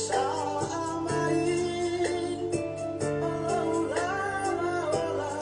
Sa mai o lou lava ola.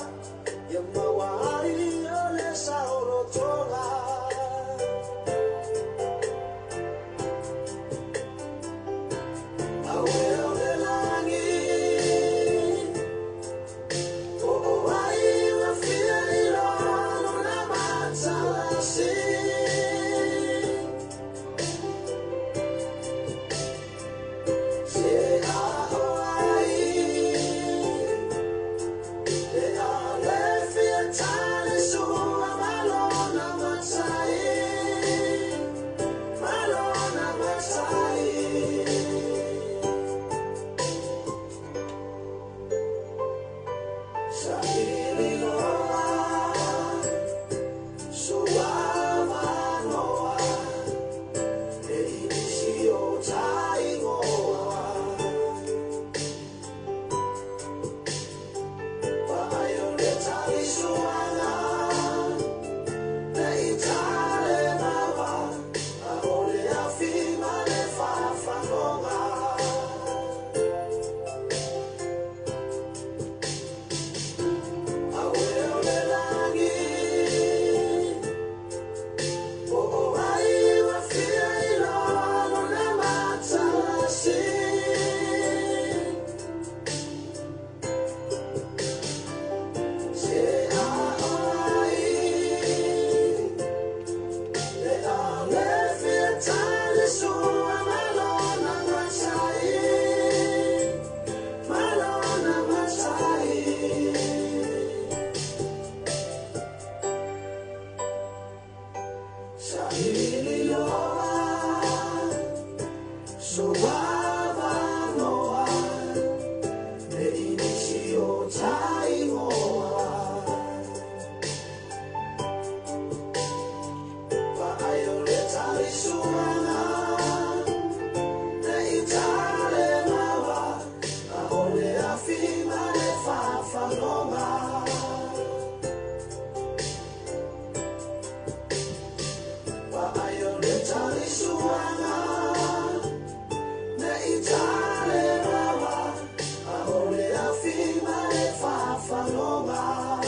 Lord,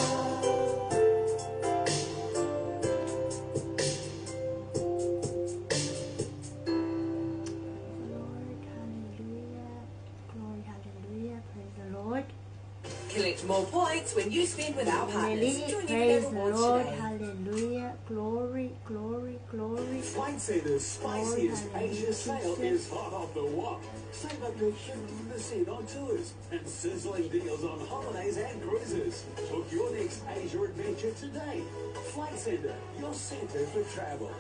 hallelujah. Glory, hallelujah. Praise the Lord. Collect more points when you spend with our partners. Lily, Join praise Everyday the Rewards Lord, today. hallelujah. Glory, glory, glory. Flight Centre's spiciest Glory, Asia sale hallelujah. is hot off the wok. Save up to 50% on tours and sizzling deals on holidays and cruises. Book your next Asia adventure today. Flight Centre, your centre for travel.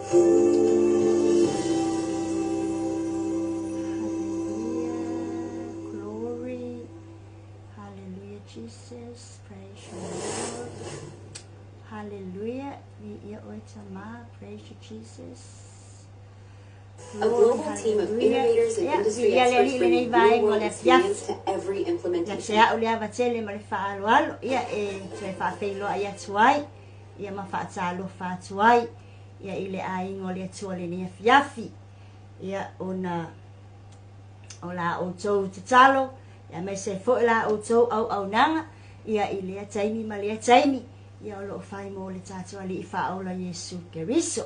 Hallelujah, glory, hallelujah, Jesus, praise you, Lord. Hallelujah, viia oe Tama, praise you, Jesus. A global team of innovators and industry Viia le experts Alii lenei bringing vaega o real-world le experience afiafi. to every Ia te implementation. au le ava tele ma le faaaloalo, ia e toe faafeiloai atu ai, ia ma faatalofa atu ai, ia i le aiga o le Atua i lenei afiafi. Ia ona o la outou tatalo, ia aemaise ai foi la outou auaunaga, ia i lea taimi ma lea taimi, ia o lo o fai mo le tatou Alii Faaola Iesu Keriso.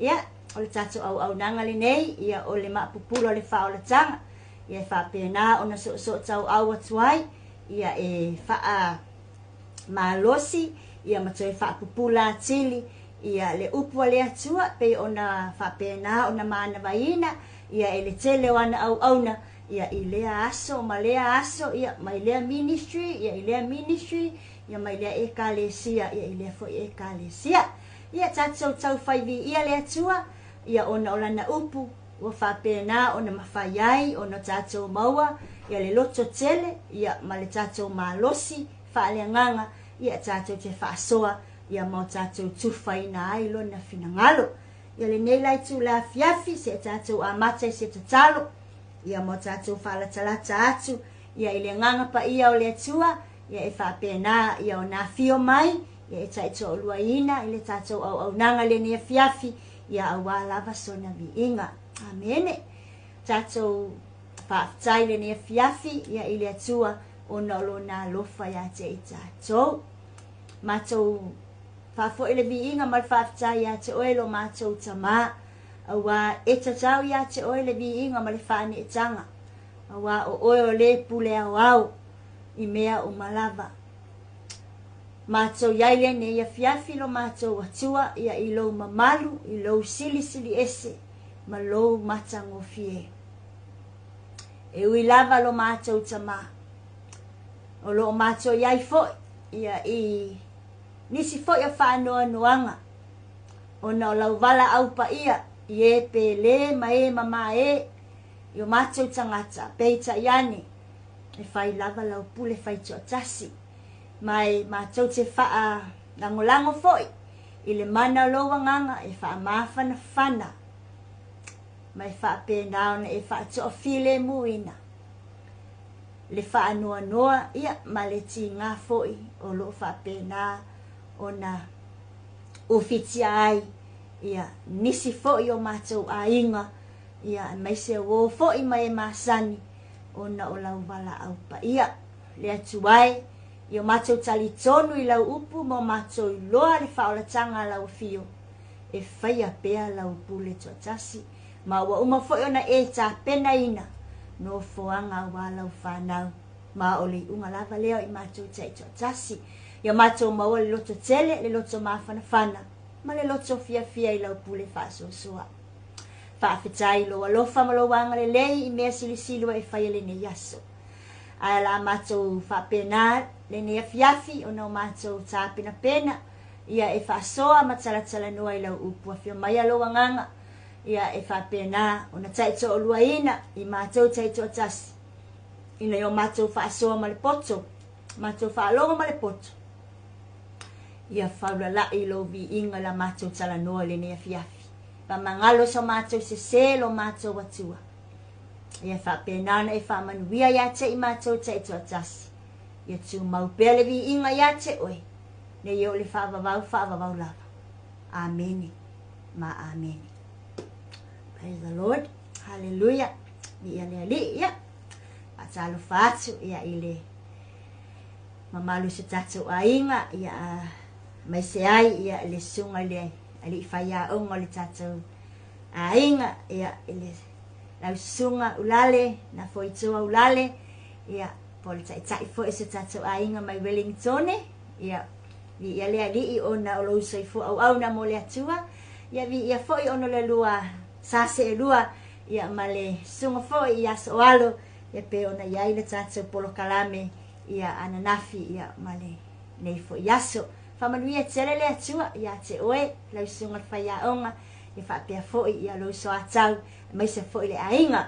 Ia, o le tatou auaunaga lenei, ia o le maapupula o le faaolataga, ia e faapena ona soosoo tauau atu ai, ia e faa malosi, ia ma toe faapupula atili, ia le upu a le Atua, pei ona faapena ona manavaina, ia e le tele o ana auauna, ia i lea aso ma lea aso, ia mai lea ministry, ia i lea ministry, ia mai lea ekalesia, ia i lea foi ekalesia. Ia tatou taufai viia le Atua, ia ona o Lana upu ua faapena ona mafai ai ona tatou maua ia le loto tele, ia ma le tatou malosi faaleagaga, ia tatou te faasoa ia ma o tatou tufaina ai Lona finagalo. Ia lenei la itula afiafi, se tatou amata i se tatalo, ia ma o tatou faalatalata atu ia i le agaga paia o le Atua, ia e faapena ia ona afio mai, ia e taitoaluaina i le tatou auaunaga i lenei afiafi, ia aua lava sona viiga. Amene. Tatou faafetai i lenei afiafi ia i le Atua ona o lona alofa ia te i tatou. Matou faafoi le viiga ma le faafetai ia te oe lo matou Tamā, auā e tatau ia te oe le viiga ma le faaneetaga, auā o oe o le pule aoao i mea uma lava. Matou i ai lenei afiafi lo matou Atua ia i lou mamalu, i lou silisili ese ma lou matagofie. E ui lava lo matou Tamā, o lo o matou i ai foi ia i nisi foi o faanoanoaga ona o lau valaau paia i e pele ma e mamā e i o matou tagata, peitai ane, e fai lava lau pule faitoatasi, ma e matou te faalagolago foi i le mana o lou agaga e faamafanafana ma e faapena ona e faatoafilemuina le faanoanoa ia ma le tiga foi o lo o faapena ona ufitia ai ia nisi foi o matou aiga ia aemaise uō foi ma e masani ona o lau valaau paia. Le Atua e, i o matou talitonu i lau upu ma o matou iloa le faaolataga a lau afio, e faia pea lau pule toatasi, ma ua uma foi ona e tapenaina nofoaga aua lau fanau, ma o le iuga lava lea o i matou taitoatasi, ia matou maua le loto tele, le loto mafanafana, ma le loto fiafia i lau pule faasoasoa. Faafetai i lou alofa ma lou agalelei i mea silisili ua e faia lenei aso. Ae o le a matou faapena lenei afiafi ona o matou tapenapena ia e faasoa ma talatalanoa i lau upu. Afio maia lou agaga ia e faapena ona taitoaluaina i matou taitoatasi ina ia o matou faasoa ma le poto, matou faalogo ma le poto. Ia faulalai lou viiga i la matou talanoa i lenei afiafi. Faamagalo so matou sese lo matou Atua. Ia faapena ona e faamanuia ia te i matou taitoatasi. Ia tumau pea le viiga ia te oe, nei o le faavavau faavavau lava. Amene ma amene. Praise the Lord. Hallelujah. Viia le Alii. Ia, faatalofa atu ia i le mamalu o so tatou aiga, ia aemaise ai ia le susuga i le alii faiaoga o le tatou aiga, ia i le lau susuga Ulale, na Foitoa Ulale, ia po o le taitai foi o so tatou aiga mai Wellingtone, ia viia le Alii ona o lou soifua auauna mo le Atua, ia viia foi ona o le lua sa seelua, ia ma le susuga foi ia Soalo, ia pei ona i ai le tatou polokalame ia ananafi ia ma lenei foi aso. Faamanuia tele le Atua ia te oe, lau susuga i le faiaoga, Ia faapea foi ia lou soatau aemaise foi le aiga.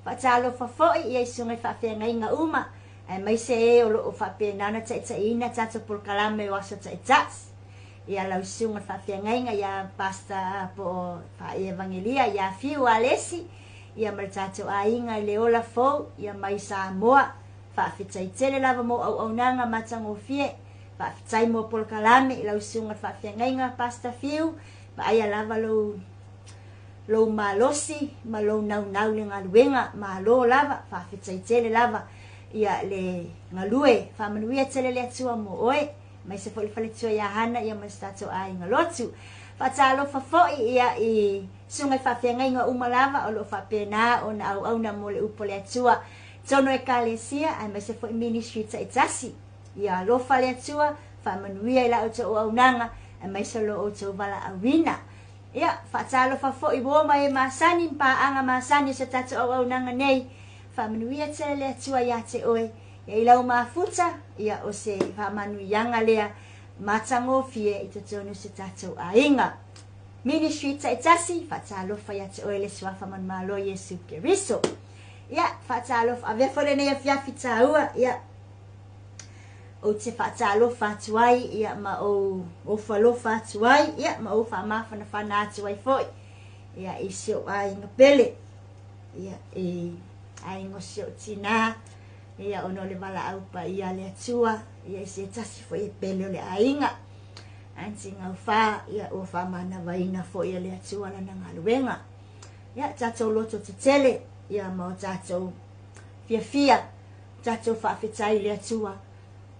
Faatalofa foi ia i susuga i faafeagaiga uma aemaise e o lo o faapena ona taitaiina tatou polokalame o aso taitasi. Ia lau susuga i le faafeagaiga ia Pastor po o Evagelia ia Fiu Alesi ia ma le tatou aiga i le ola fou ia mai Samoa. Faafetai tele lava mo auaunaga matagofie. Faafetai mo polokalame i lau susuga i le faafeagaiga Pastor Fiu. Vaaia lava lou lou malosi ma lou naunau i le galuega. Malo lava, faafetai tele lava ia le galue. Faamanuia tele le Atua mo oe, aemaise foi le faletua ia Hana ia ma si tatou aiga lotu. Faatalofa foi ia i susuga i faafeagaiga uma lava o lo o faapena ona auauna mo le upu a le Atua i totonu o Ekalesia aemaise foi ministry taitasi. Ia alofa le Atua, faamanuia i la outou auaunaga aemaise o lo outou valaauina. Ia, faatalofa foi uo ma e masani ma paaga masani o se tatou auaunaga nei. Faamanuia tele le Atua ia te oe. Ia i lau mafuta, ia o se faamanuiaga lea matagofie i totonu o se tatou aiga. Ministry taitasi, faatalofa ia te oe le Suafa Manumalo Iesu Keriso. Ia, faatalofa, avea foi lenei afiafi taua, ia, ou te faatalofa atu ai, ia, ma ou ofo alofa atu ai, ia, ma ou faamafanafana atu ai foi, ia, i si ou aiga pele, ia, i aiga o si ou tinā, ia, ona o le valaau paia a le Atua, ia, i se tasi foi e pele o le aiga, Aunty Gaufā, ia, ua faamanavaina foi e le Atua lana galuega. Ia, tatou loto tetele, ia, ma o tatou fiafia, tatou faafetai i le Atua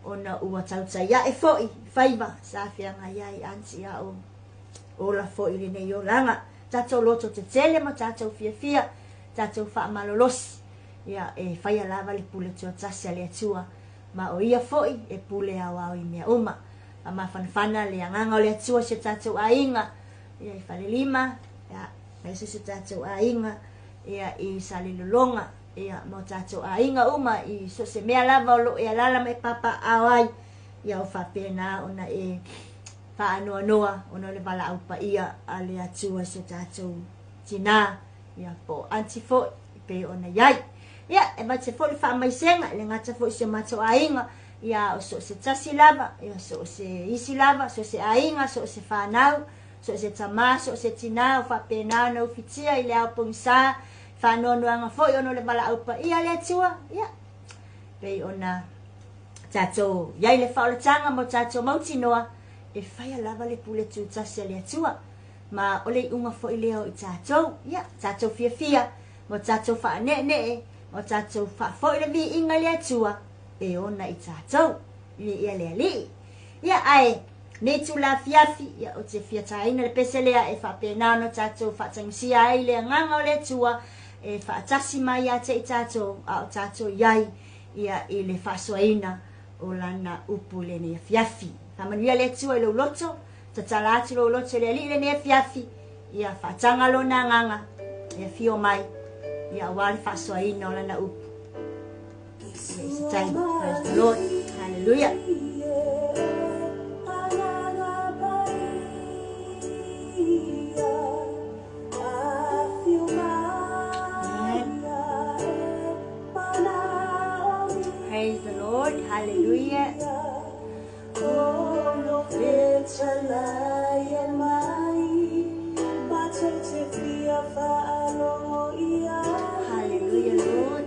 ona ua tautai ae foi i faiva sa feagai ai Aunty a o ola foi i lenei olaga. Tatou loto tetele ma tatou fiafia, tatou faamalolosi, ia e faia lava le pule tuatasi a le Atua, ma o Ia foi e pule aoao i mea uma. Faamafanafana le agaga o le Atua i si o tatou aiga, ia i Falelima, ia aemaise si o tatou aiga, ia i Salelologa, ia ma o tatou aiga uma i so o se mea lava o lo o e alaala ma e papaaao ai, ia o faapena ona e faanoanoa ona o le valaau paia a le Atua i si o tatou tinā, ia po o aunty foi e pei ona i ai. Ia, e avatu ai foi le faamaisega i le gata foi i si o matou aiga, ia o so o se tasi lava, ia so o se isi lava, so o se aiga, so o se fanau, so o se tamā, so o se tinā o faapena ona ufitia i le ao pogisa, faanoanoaga foi ona o le valaau paia a le Atua, ia, pei ona tatou i ai le faaolataga ma o tatou mautinoa, e faia lava le pule tutasi a le Atua, ma o le iuga foi lea o i tatou, ia, tatou fiafia, ma o tatou faaneenee, ma o tatou faafoi le viiga i le Atua, e ona i tatou, viia le Alii. Ia, ae, nei itula afiafi, ia, ou te fia taina le pese lea e faapena ona tatou faatagisia ai le agaga o le Atua e faatasi mai ia te i tatou, a o tatou i ai, ia, i le faasoaina o Lana upu i lenei afiafi. Faamanuia le Atua i lou loto, tatala atu lou loto i le Alii i lenei afiafi, ia faataga Lona agaga e afio mai, ia, aua le faasoaina o Lana upu. Ia, i se taimi. Praise the Lord. Hallelujah. Praise the Lord. Hallelujah. Hallelujah, Lord.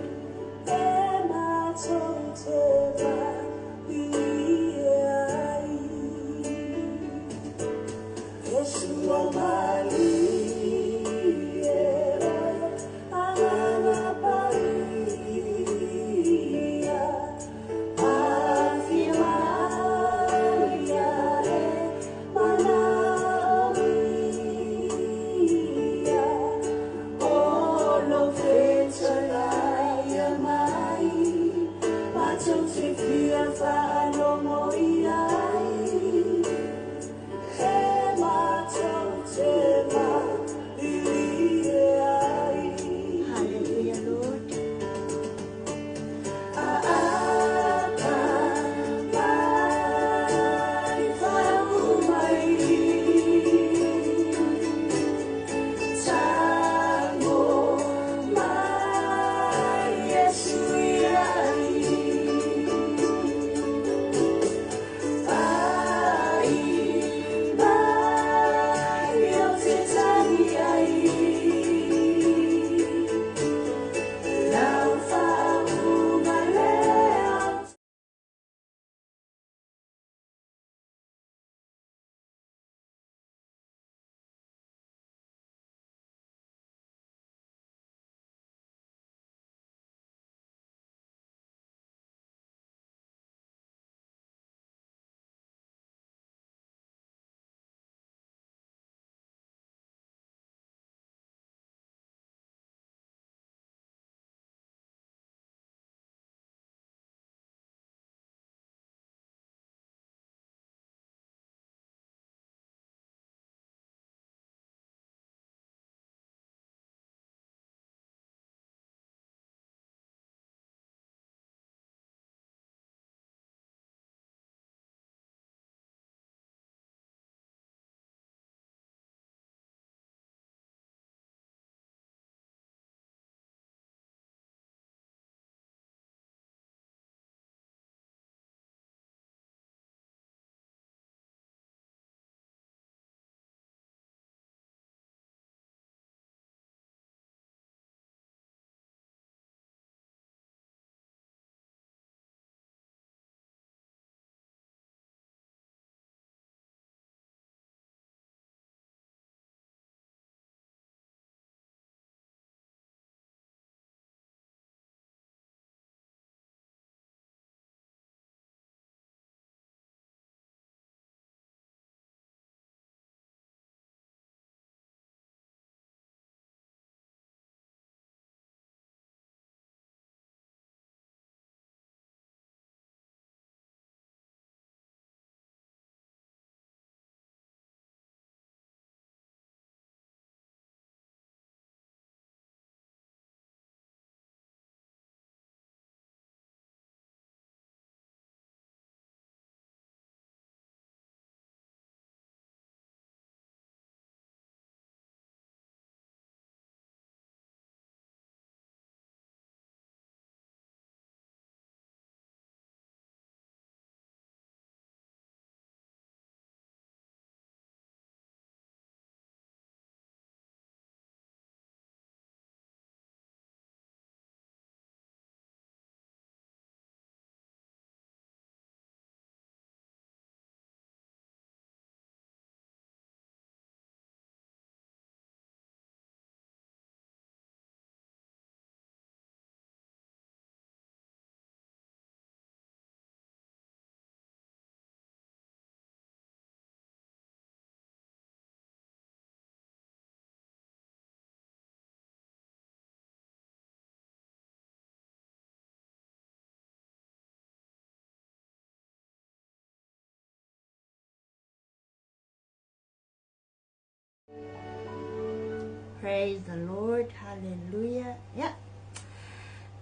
Praise the Lord. Hallelujah. Ia.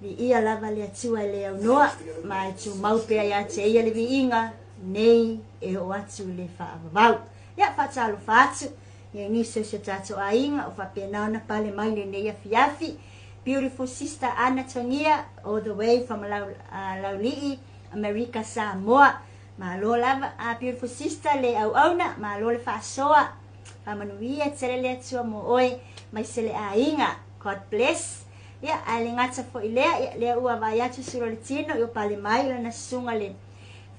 Viia lava le Atua e le aunoa, ma e tumau pea ia te ia le viiga, nei e oo atu i le faavavau. Ia, faatalofa atu ia nisi o si o tatou aiga o faapena ona pale mai lenei afiafi. Beautiful sister Ana Togia, all the way from Lau, Laulii, Amerika, Samoa. Malo lava, beautiful sister le auauna, malo le faasoa. Faamanuia tele le Atua mo oe, mai se le aiga. God bless. Ia, ae le gata foi lea, ia, lea ua vaai atu sula o le tino, ia pale mai lana susuga le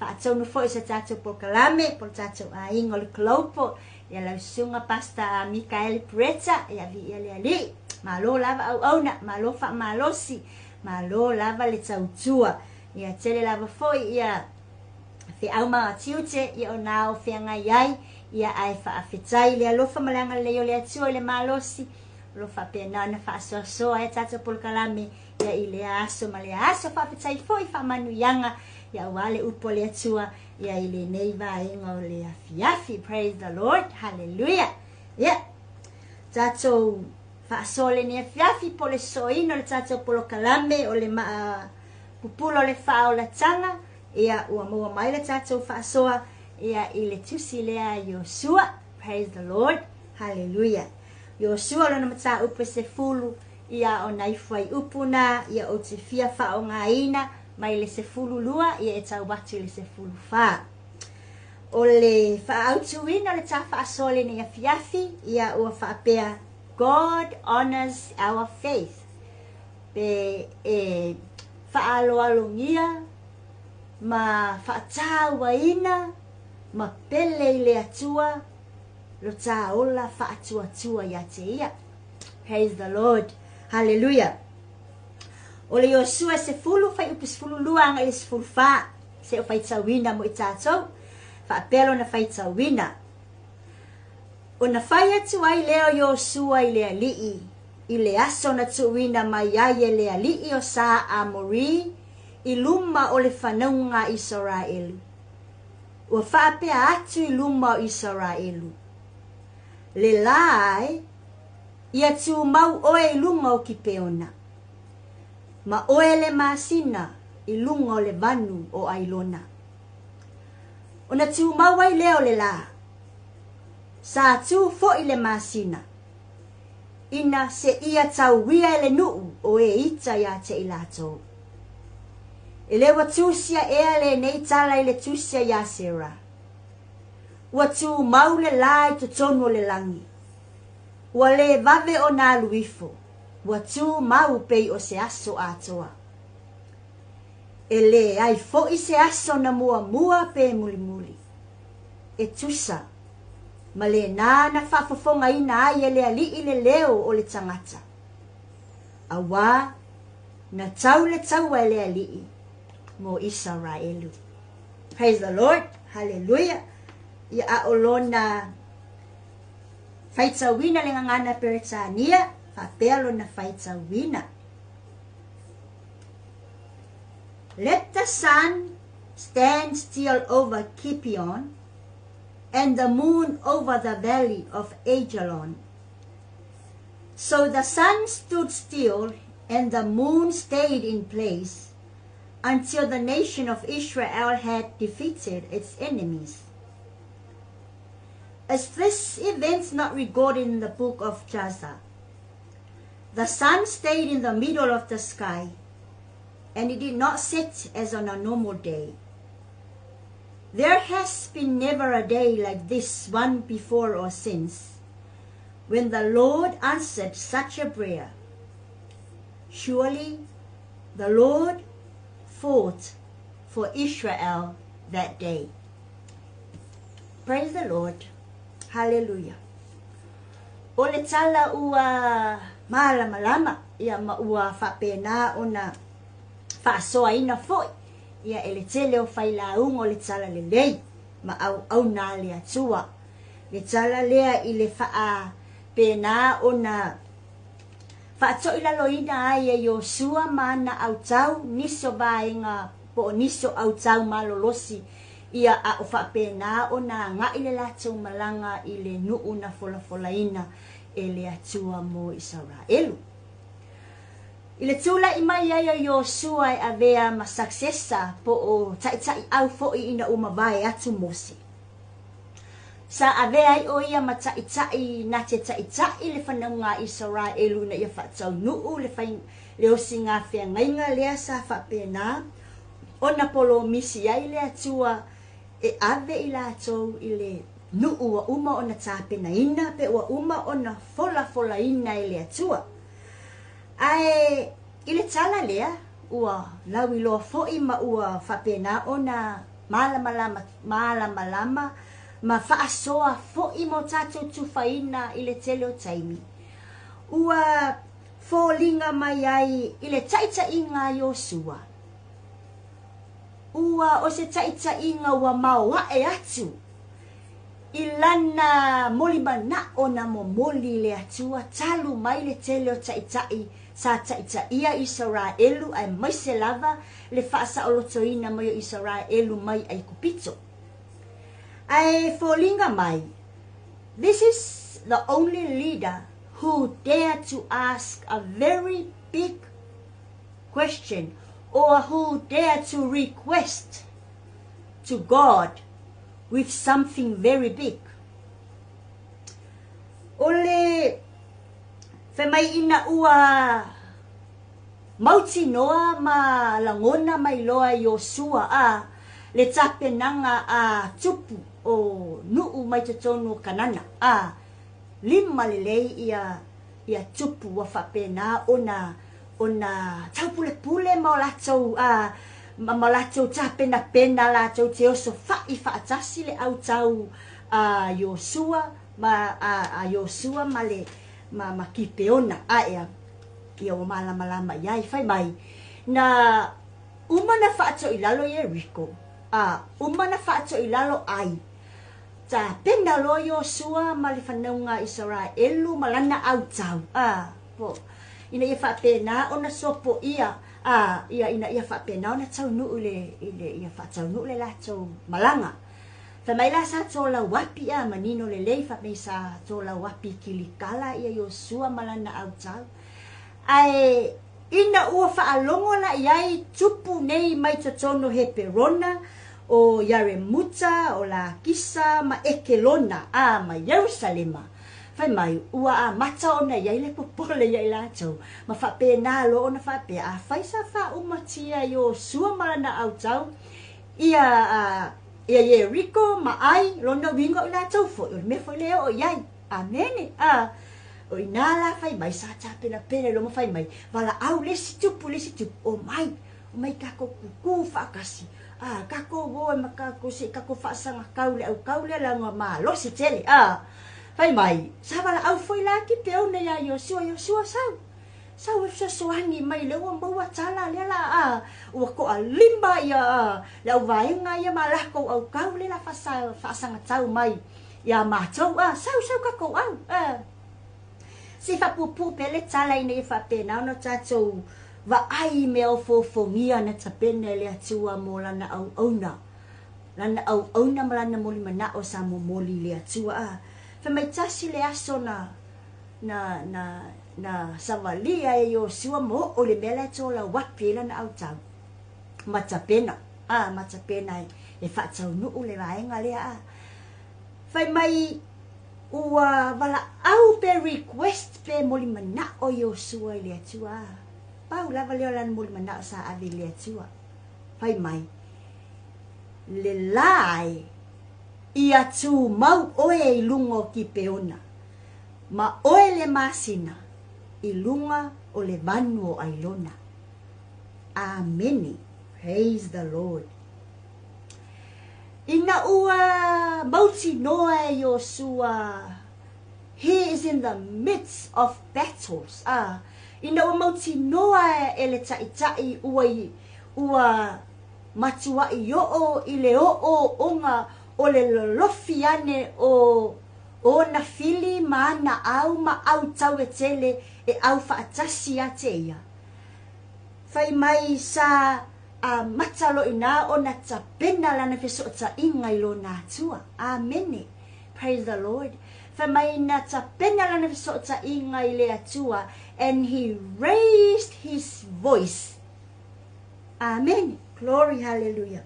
faatonu foi o se tatou polokalame, po o le tatou aiga o le Global. Ia lau susuga Pastor Mikaele Bretta, ia viia le Alii. Malo lava auauna, malo faamalosi, malo lava le tautua. Ia tele lava foi ia feau ma tiute ia ona o feagai ai, ia ae faafetai le alofa ma le agalelei o le Atua i le malosi, o lo o faapena ona faasoasoa ai tatou polokalame ia i lea aso ma lea aso. Faafetai foi faamanuiaga ia aua le upu a le Atua ia i lenei vaega o le afiafi. Praise the Lord. Hallelujah. Ia, tatou faasoa lenei afiafi po o le sosoina o le tatou polokalame o le maa pupula o le faaolataga, ia ua maua mai le tatou faasoa ia i le tusi lea a Iosua. Praise the Lord. Hallelujah. Iosua lona mataupu e 10, ia o nai fuaiupu na ia ou te fia faaaogaina mai le 12 ia e tau atu i le 14. O le faaautuina o le tā faasoa lenei afiafi, ia ua faapea, God honors our faith. Pe e faaaloalogia ma faatauaina ma pele i le Atua lo tā ola faatuatua ia te ia. Praise the Lord. Hallelujah. O le Iosua 10, fuaiupu 12 agai i le 14, se o faitauina mo i tatou, faapea lona faitauina. Ona fai atu ai lea o Iosua i le alii, i le aso na tuuina mai ai e le alii o sa Amori i luma o le fanauga a Isaraelu. Ua faapea atu i luma o Isaraelu, Le lā ae, ia tumau oe i luga o Kipeona, ma oe le masina i luga o le vanu o Ailona. Ona tumau ai lea o le lā, sa tū foi le masina, ina seia tauia e le nuu o e ita iā te i latou. E le ua tusia ea lenei tala i le tusia iā Sera. Ua tumau le lā i totonu o le lagi. Ua le vave ona alu ifo, ua tumau pei o se aso atoa. E leai foi se aso na muamua pe mulimuli. E tusa ma lena na faafofogaina ai e le alii le leo o le tagata. Auā na tau le taua e le alii mo Isaraelu. Praise the Lord. Hallelujah. Ia a o lona faitauina le gagana Peretania, faapea lona faitauina. Let the sun stand still over Gibeon, and the moon over the valley of Ajalon. So the sun stood still and the moon stayed in place until the nation of Israel had defeated its enemies. Is this event not recorded in the book of Jasher? The sun stayed in the middle of the sky, and it did not set as on a normal day. There has been never a day like this one before or since, when the Lord answered such a prayer. Surely the Lord fought for Israel that day. Praise the Lord. Hallelujah. O le tala ua malamalama ia ma ua faapena ona faasoaina foi ia e le tele o failauga o le tala lelei ma auauna a le Atua. Le tala lea i le faapena ona faatoilaloina ai e Iosua ma ana autau nisi o vaega po o nisi o autau malolosi ia a o faapena ona agai le latou malaga i le nuu na folafolaina e le Atua mo Isaraelu. I le tula'i mai ai o Iosua e avea ma successor po o taʻitaʻiʻau foʻi ina ua mavae atu Mose. Sa avea ai ʻo ia ma taʻitaʻi na te taʻitaʻi le fanauga a Isaraelu ina ia faataunuʻu le fai le osiga feagaiga lea sa faapena ona polomisi ai le Atua e ave i latou i le nuʻu ua uma ona tapenaina pe ua uma ona folafolaina e le Atua. Ae i le tala lea, ua lauiloa foʻi ma ua faapena ona malamalama, malamalama ma faasoa foʻi mo tatou tufaina i le tele o taimi. Ua foliga mai ai i le taʻitaʻiga a Iosua, ua o se taʻitaʻiga ua maoaʻe atu i lana molimanaʻo na momoli i le Atua talu mai le tele o taʻitaʻi sa taʻitaʻia Isaraelu aemaise lava le faasaolotoina mai o Isaraelu mai ʻAikupito. Ae foliga mai, this is the only leader who dared to ask a very big question or who dared to request to God with something very big. O le fai mai ina ua mautinoa ma lagona mai loa e Iosua a le tapenaga a tupu o nuʻu mai totonu o Kanana a lima lelei ia ia tupu ua faapena ona ona taupulepule ma o latou a ma o latou tapenapena latou te oso faʻi faatasi le ʻautau a Iosua ma a a Iosua ma le ma ma Kipeona a ea ia ua malamalama i ai fai mai na uma na faatoʻilalo Ieriko a uma na faatoʻilalo Ai tapena loa Iosua ma le fanauga a Isaraelu ma lana ʻautau a po ina ia faapena ona sopoia a ia ina ia faapena ona taunuu i le i le ia faataunuu le latou malaga. Fai mai la sa tolauapi a manino lelei fai mai sa tolauapi i Kilikala ia Iosua ma lana autau. Ae ina ua faalogo la i ai tupu nei mai totonu o Heperona, o Iaremuta, o Lakisa ma Ekelona, a ma Ierusalema, Fai mai, ua amata ona i ai le popole iā i latou, ma faapena loa ona faapea, Afai sa faaumatia Iosua ma lana autau ia ia Ieriko ma ʻAi, lona uiga o i latou foi, o le mea foi lea e oo i ai. Amene. A, o inā la fai mai, sa tapenapena loa ma fai mai, Valaau le isi tupu, le isi tupu, omai, omai kakou kuku faatasi, a, kakou o e ma kakou se i kakou faasagakau le aukau lea leaga malosi tele, a. Fai mai, sa valaau foi la Kipeona iā Iosua, Iosua, sau, sau e fesoasoani mai lea ua maua tala lea la a, ua toalima ia a, le auvaega ia ma lakou aukau lea la faasa, faasagatau mai iā matou, a, sau, sau kakou au, a. Se i faapuupuu pea le tala ina ia faapena ona tatou vaai i mea ofoofogia na tapena e le Atua mo Lana auauna. Lana auauna ma lana mulimanaʻo sa momoli i le Atua. A fai mai tasi le aso na, na, na, na savalia e Iosua ma oo i le mea la e tolauapi ai lana autau. Ma tapena, a, ma tapena e, e faataunuu le vaega lea. A fai mai ua valaau pe request pe mulimanaʻo Iosua i le Atua. A pau lava lea o lana mulimanaʻo sa ave i le Atua. Fai mai, le lā e, ia tumau ʻoe i luga o Kipeona, ma ʻoe le masina i luga o le manu o ʻAilona. Āmene. Praise the Lord. Ina ua mautinoa e Iosua, he is in the midst of battles, a, ina ua mautinoa e le taʻitaʻi ua, ua matuaʻi oʻo i le oʻooʻoga o le lolofi ane o ona fili ma ana ʻau ma ʻau tau e tele e ʻau faatasi ia te ia. Fai mai sa amata loa inā ona tapena lana fesoʻotaʻiga i lona Atua. Amene. Praise the Lord. Fai mai na tapena lana fesootaiga i le Atua, and he raised his voice. Amene. Glory, hallelujah.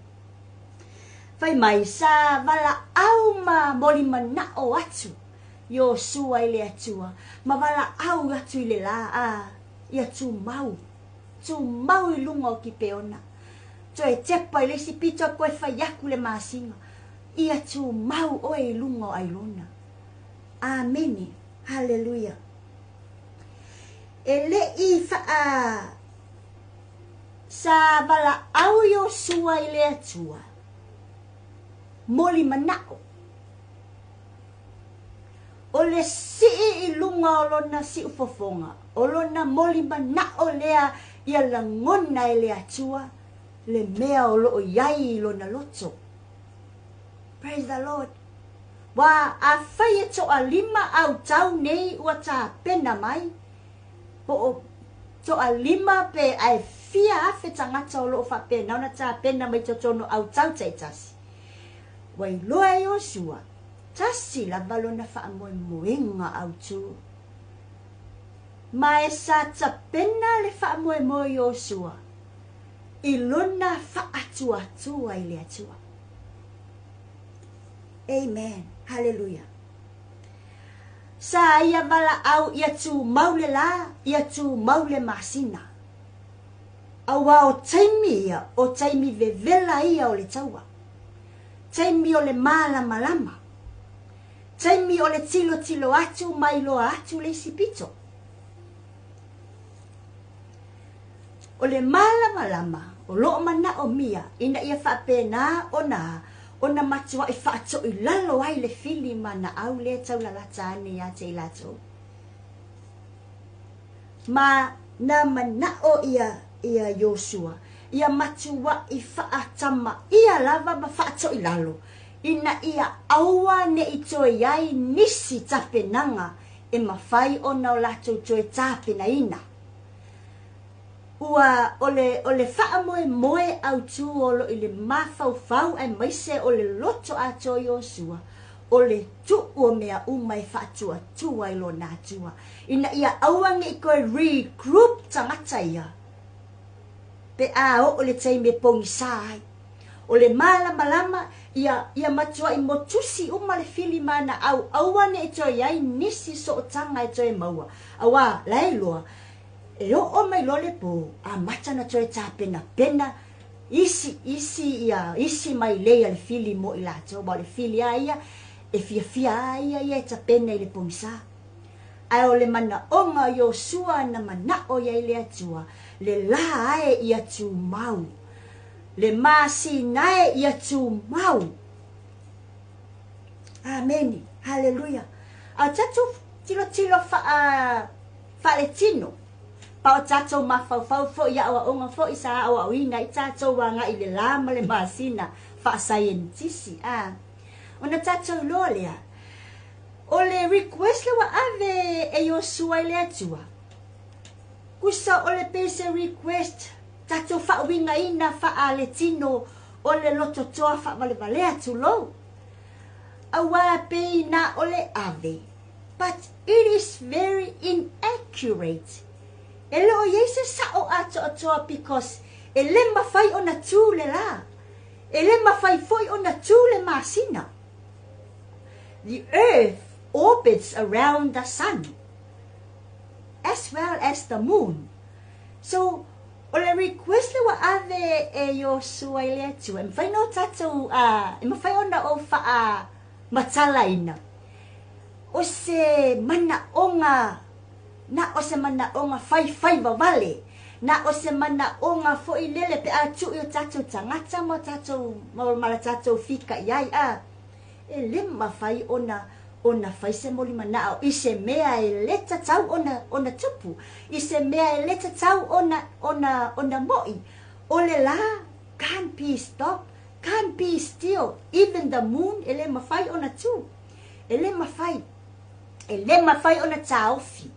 Fai mai, sa valaau ma moli manao atu Iosua i le Atua, ma valaau atu i le la, a ia tumau, tumau i luga o Kipeona. Toe tepa i le isi pito koe fai aku le masina, ia tumau oe i luga o Ailona. Amene. Haleluia. E le i whaa sa valaau Iosua i le Atua, moli manao. O le sii i luga o lona siufofoga, o lona moli manao lea ia lagona e le Atua le mea o loo i ai i lona loto. Praise the Lord. Ua afai e toalima autau nei ua tapena mai, po o toalima pe ae fia afe tagata o loo faapena ona tapena mai totonu autau taitasi. Ua iloa e Iosua, tasi lava lona faamoemoega autu. Ma e sa tapena le faamoemoe o Iosua i lona faatuatua i le Atua. Amen. Hallelujah. Sa ia valaau ia tumau le la, ia tumau le masina. Auā o taimi ia, o taimi vevela ia o le taua. Taimi o le mālamalama. Taimi o le tilotilo atu ma iloa atu le isi pito. O le mālamalama o loo manaomia ina ia faapena ona ona matuai faatoilalo ai le fili ma naau lea taulalata ane ia te i latou. Ma na manao ia ia Iosua, ia matuai faatamaia lava ma faatoilalo, ina ia aua ne i toe i ai nisi tapenaga e mafai ona o latou toe tapenaina. Ua o le o le faamoemoe autū o lo i le mafaufau aemaise o le loto atoa o Iosua, o le tuu o mea uma e faatuatua i lona Atua, ina ia aua ne i toe regroup tagata ia pe a oo le taimi e pogisa ai. O le malamalama, ia, ia matuai motusi uma le fili ma ana au, aua ne i toe i ai nisi sootaga e toe maua, auā, la e iloa, e oo mai loa le pō, amata ona toe tapenapena isi, isi ia, isi mailei a le fili mo i latou, aua o le fili lava ia, e fiafia lava ia ia e tapena i le pogisa. Ae o le manaoga o Iosua na manao i ai le Atua, le la ae ia tumau, le masina ae ia tumau. Amene. Haleluia. A o tatou tilotilo faa, faaletino, pa o tatou mafaufau foi i aoaoga foi sa aoaoina ai tatou agai i le la ma le masina faasaienitisi, a. Ona tatou iloa lea, o le request lea ua ave e Iosua i le Atua, kusa o le pei se request tatou faauigaina faaletino o le lototoa faavalevalea, tulou, auā pei na o le ave, but it is very inaccurate. E le o i ai se sa'o atoatoa because e le mafai ona tū le lā, e le mafai foi ona tū le masina. The earth orbits around the sun as well as the moon. So, o le request le ua ave e Iosua i le Atua, e mafai ona o tatou, e mafai ona ou faamatalaina, o se manaoga, na o se manaoga faifaiva wale, na o se manaoga foi lele pe a tuu i o tatou tagata ma o tatou ma le tatou fika'i ai, a e le mafai ona ona fai se moli manao i se mea e le tatau ona ona tupu, i se mea e le tatau ona ona ona mo'i. O le la can't be stop, can't be still, even the moon e le mafai ona tu, e le mafai, e le mafai ona taofi.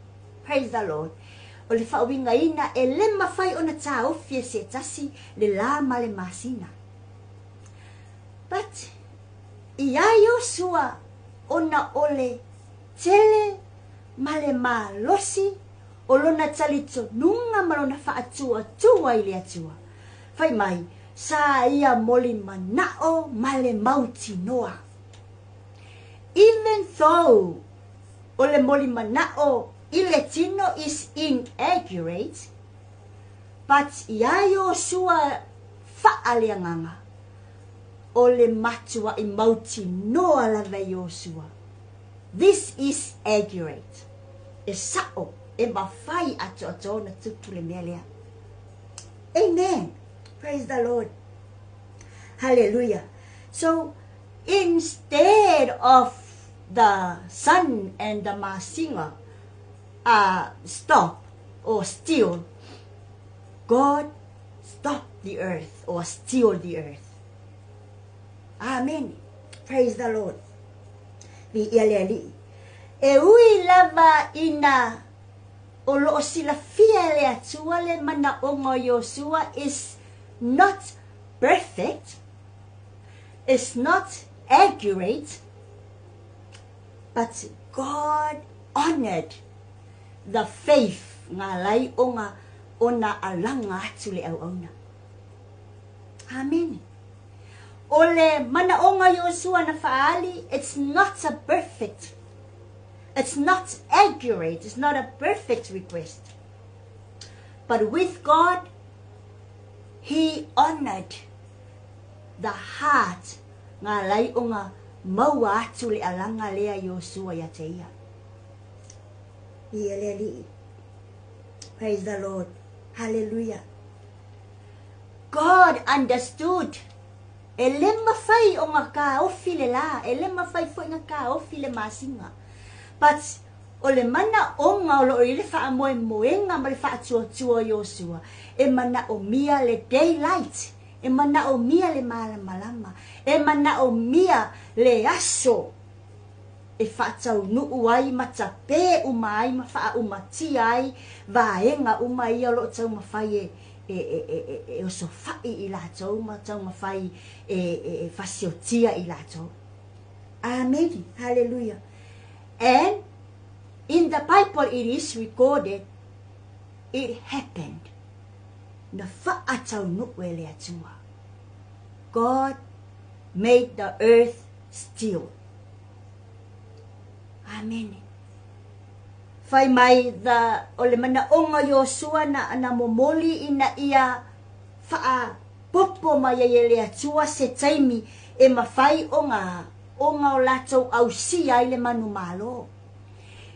Praise the Lord. O le faauigaina, e le mafai ona taofi e se tasi le la ma le masina. But iā Iosua ona o le tele ma le malosi o lona talitonuga ma lona faatuatua i le Atua. Fai mai, sa ia moli mana'o ma le mautinoa. Even though o le moli mana'o i le tino is inaccurate, but iā Iosua faaleagaga, o le matua'i mautinoa lava e Iosua. This is accurate. E sa'o, e mafai atoatoa ona tupu le mea lea. Amen. Praise the Lord. Hallelujah. So, instead of the sun and the masina stop or still, God stopped the earth or still the earth. Amen. Praise the Lord. Viia le Alii. E ui lava ina o lo o silafia e le Atua le manaoga o Iosua is not perfect, is not accurate, but God honored the faith nga lai onga ona alaga atu le auauna. Amene. O le manaoga o Iosua na faaali, it's not a perfect, it's not accurate, it's not a perfect request. But with God, He honored the heart nga lai onga maua atu le alaga lea Iosua ia te ia. Ia le Alii. Praise the Lord. Hallelujah. God understood. E le mafai ona kaofi le la, e le mafai foi ona kaofi le masina. But o le manaoga o lo o i ai le faamoemoega ma le faatuatua o Iosua, e manaomia le daylight, e manaomia le malamalama, e manaomia le aso e faataunuu ai ma tapē uma ai ma faaumatia ai vaega uma ia o lo o taumafai e e, e, e, e, e osofa'i i latou ma taumafai e, e, e fasiotia i latou. Amen. Hallelujah. And in the Bible it is recorded, it happened. Na faataunuu e le Atua. God made the earth still. Amene. Fai mai the, o le manaoga o Iosua na, na momoli ina ia faapopo mai ai e le Atua se taimi e mafai ona, ona o latou ausia ai le manumalo.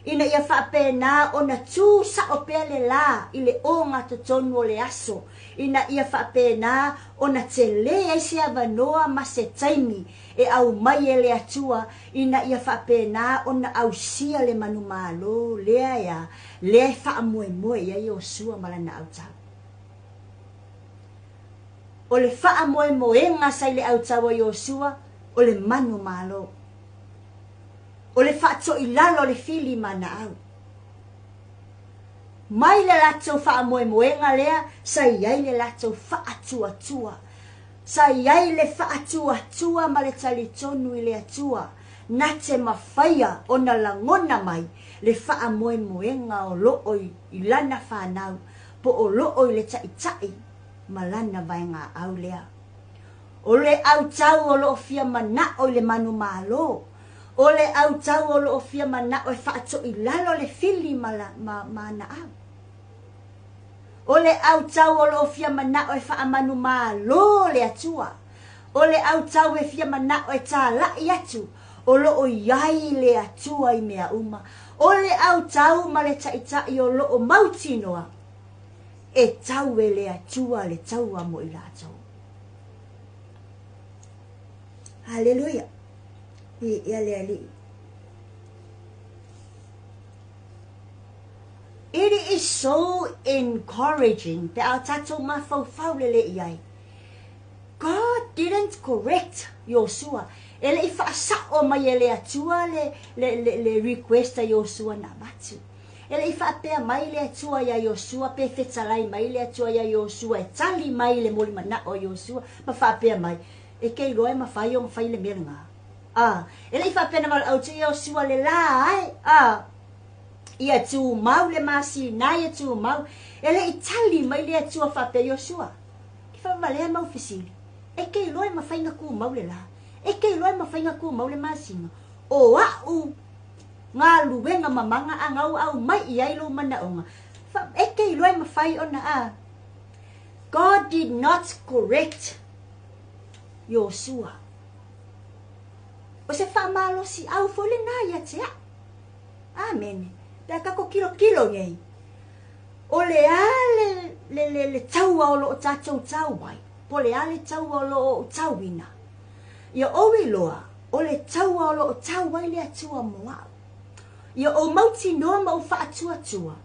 Ina ia faapena ona tu sa'o pea le lā i le ogatotonu o le aso, ina ia faapena ona telē ai se avanoa ma se taimi e aumai e le Atua ina ia faapena ona ausia le manumalo lea e a, lea e faamoemoe i ai Iosua ma lana autau. O le faamoemoega sa i le autau a Iosua, o le manumalo. O le faatoilalo o le fili ma naau. Mai le latou faamoemoega lea sa i ai le latou faatuatua. Sa i ai le faatuatua ma le talitonu i le Atua na te mafaia ona lagona mai le faamoemoega o loo i lana fanau po o loo i le Taitai ma lana vaegaau lea. O le autau o loo fia manao i le manumalo, o le autau o loo fia manao e faatoilalo le fili ma, ma, ma naau. O le autau o loo fia manao e faamanumalo le Atua. O le autau e fia manao e tāla'i atu o loo i ai le Atua i mea uma. O le autau ma le Taitai o loo mautinoa e tau e le Atua le taua mo i latou. Haleluia. Viia le Alii. It is so encouraging pe a tatou mafaufau lelei i ai. God didn't correct Iosua. E le i faasa'o mai e le Atua le, le, le, le request a Iosua na avatu. E le i faapea mai le Atua iā Iosua pe fetalai mai le Atua iā Iosua e tali mai i le molimana'o a Iosua ma faapea mai, E ke iloa e mafai ona fai le mea lena. A, e le i faapea na valaau atu Iosua le la ae, a, ia tumau le masina, ia tumau. E le i tali mai le Atua faapea, Iosua, ke faavalea mau fesili. E te iloa e mafai ona tumau le la. E te iloa e mafai ona tumau le masina. O a'u galuega mamaga a na ua aumai i ai lou manaoga. E te iloa e mafai ona a. God did not correct Iosua. O se faamalosiau foi lenā ia te a'u. Amene. Pe a tatou tilotilo nei, o le a le, le, le, le taua o lo o tatou tau ai, po o le a le taua o lo o ou tauina. Ia ou iloa, o le taua o lo o tau ai le Atua mo a'u. Ia ou mautinoa ma ou faatuatua,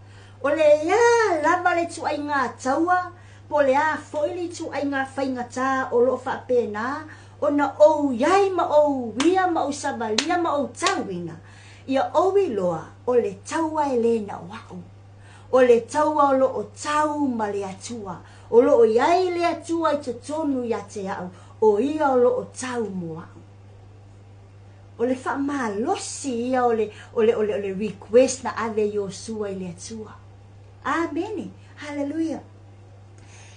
o le a lava le ituaiga taua, po o le a foi le ituaiga faigata o lo o faapena ona ou i ai ma ou uia ma ou savalia ma ou tauina, ia ou iloa o le taua e le na o a'u. O le taua o lo o tau ma le Atua, o lo o i ai le Atua i totonu ia te a'u, o Ia o lo o tau mo a'u. O le faamalosi ia o le, o le, o le, o le request na ave e Iosua i le Atua. Amene. Haleluia.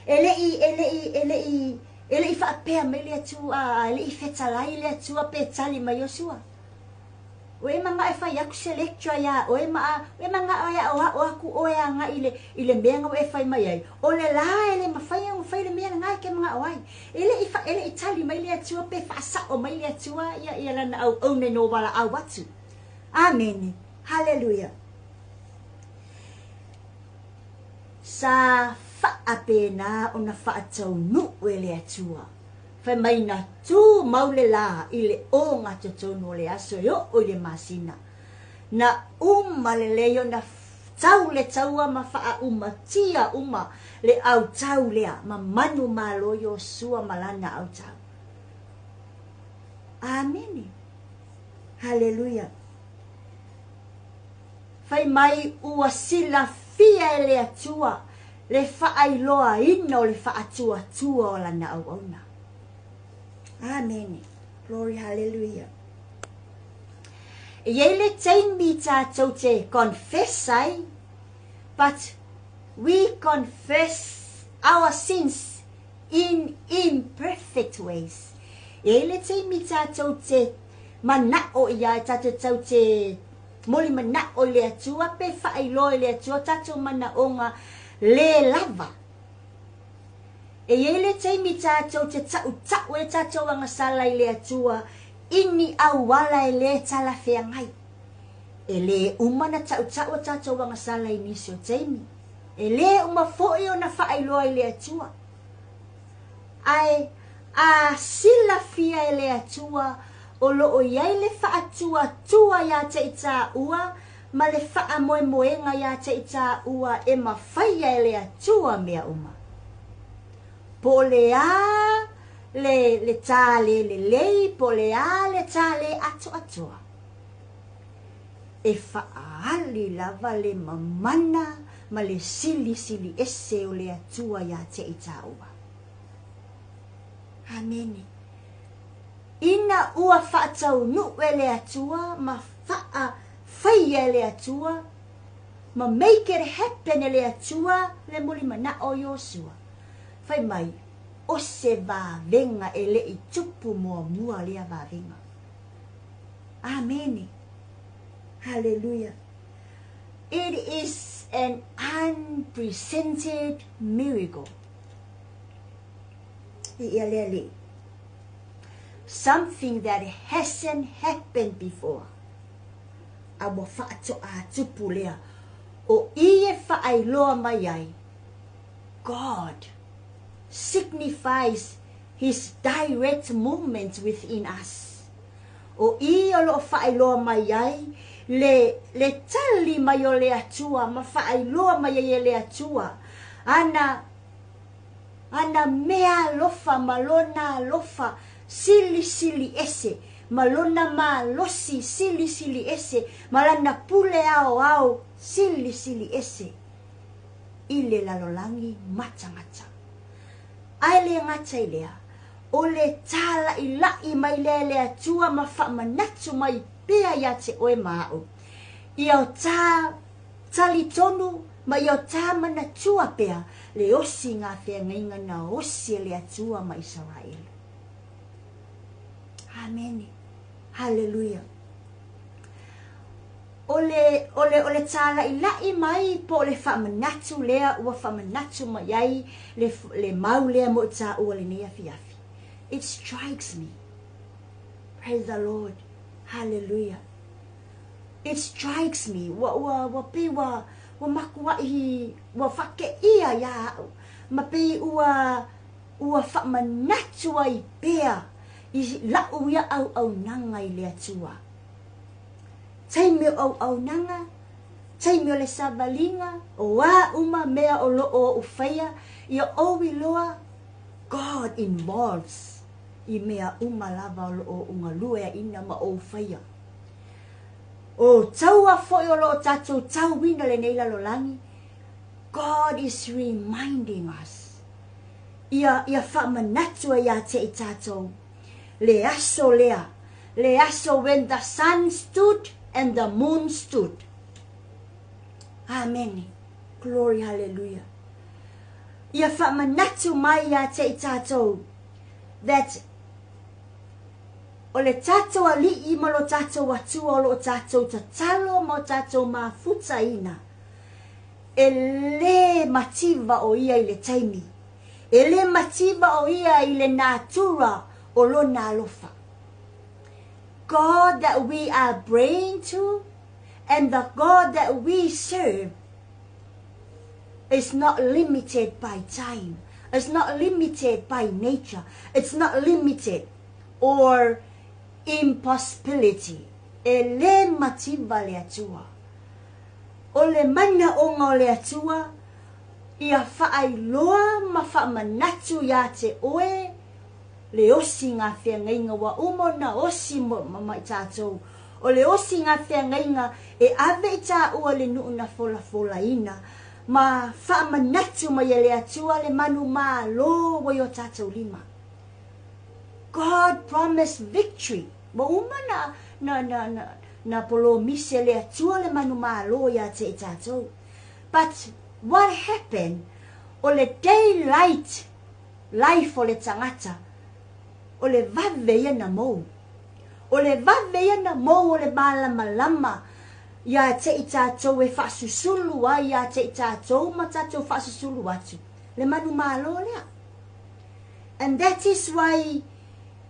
E le i, e le i, e le i, e le i faapea mai le Atua, e le i fetalai le Atua pe tali mai Iosua. Ua e manao e fai atu se lecture iā oe ma a, ua e manao e aʻoaʻo atu oe agai i le, i le mea na ua e fai mai ai. O le lā e le mafai ona fai le mea lena e te manao ai. E le i, e le i tali mai le Atua pe faasaʻo mai le Atua ia, ia lana auauna ina ua walaʻau atu. Amene. Haleluia. Sa faapena ona faataunuu e le Atua. Fai mai na tumau le lā i le ogatotonu o le aso e oo i le masina. Na uma lelei ona tau le taua ma faaumatia uma le autau lea ma manumalo Iosua ma lana autau. Amene. Haleluia. Fai mai ua silafia e le Atua le faailoaina o le faatuatua o lana auauna. Amene. Glory, hallelujah. E i ai le taimi tatou te confess ai, but we confess our sins in imperfect ways. E i ai le taimi tatou te manaʻo ia, tatou tau te moli manaʻo i le Atua pe faailoa i le Atua tatou manaʻoga lē lava. E i ai le taimi tatou te taʻutaʻu ai tatou agasala i le Atua i ni auala e lē talafeagai. E lē uma na taʻutaʻu a tatou agasala i nisi o taimi. E lē uma foi ona faailoa i le Atua. Ae a silafia e le Atua o lo o i ai le faatuatua iā te i tāua ma le faamoemoega iā te i tāua e mafaia e le Atua mea uma. Po o le a le le tā le lelei, po o le a le tā le atoatoa, e faaali lava le mamana ma le silisili ese o le Atua iā te i tāua. Amene. Ina ua faataunuu e le Atua ma faafaia e le Atua ma make it happen e le Atua le mulimanao o Iosua, fai mai, o se vavega e le i tupu muamua lea vavega. Amene. Haleluia. It is an unprecedented miracle. Ia le Alii. Something that hasn't happened before. A ua faatoa tupu lea. O i e faailoa mai ai, God signifies His direct movement within us. O i o lo o faailoa mai ai le, le tali mai o le Atua ma faailoa mai ai e le Atua ana Ana mea alofa ma lona alofa silisili ese, ma lona malosi silisili ese, ma lana pule aoao silisili ese i le lalolagi matagata. A e le gata i lea, O le tālaʻilaʻi mai lea e le Atua ma faamanatu mai pea iā te oe ma aʻu. Ia o tā talitonu ma ia o tā manatua pea le osi ngā feagaiga na osi e le Atua ma Isaraelu. Amene. Haleluia. O le, o le, o le tālaʻilaʻi mai po o le faamanatu lea ua faamanatu mai ai le, le mau lea mo i tāua lenei afiafi. It strikes me. Praise the Lord. Hallelujah. It strikes me. Ua, ua, ua pei ua, ua makuaʻi, ua whakeia iā aʻu. Ma pei ua, ua faamanatu ai pea i laʻu ia ʻauʻaunaga i le Atua. Taimi o ʻauʻaunaga, taimi o le savaliga, o a uma mea o loʻo oʻu faia, ia ou iloa, God involves i mea uma lava o loʻo oʻu galueaʻina ma ou faia. O taua foi o loʻo tatou tauina lenei lalolagi, God is reminding us, ia, ia faamanatu ai iā te i tatou, le aso lea, le aso when the sun stood and the moon stood. Amene. Glory, hallelujah. Ia faamanatu mai iā te i tatou that o le tatou aliʻi ma lo tatou Atua o loo tatou tatalo ma o tatou mafutaina e lē mativa o ia i le taimi, e lē mativa o ia i le natura o lona alofa. God that we are praying to and the God that we serve is not limited by time. It's not limited by nature. It's not limited or impossibility. E lē mativa le Atua. O le manaʻoga o le Atua, ia faailoa ma faamanatu iā te oe le osi ngā feagaiga ua uma ona osi ma i tātou. O le osi ngā feagaiga e ave i tāua le nuʻu na folafolaina ma faamanatu mai e le Atua le manu malo ua i o tātou lima. God promised victory. Ua uma na, na, na, na, na polomisi e le Atua le manu malo iā te i tātou. But what happened? O le daylight life o le tagata, o le vave ia na mou. O le vave ia na mou o le mālamalama iā te i tātou e faasusulu ai iā te i tātou ma tātou faasusulu atu. Le manu malo lea. And that is why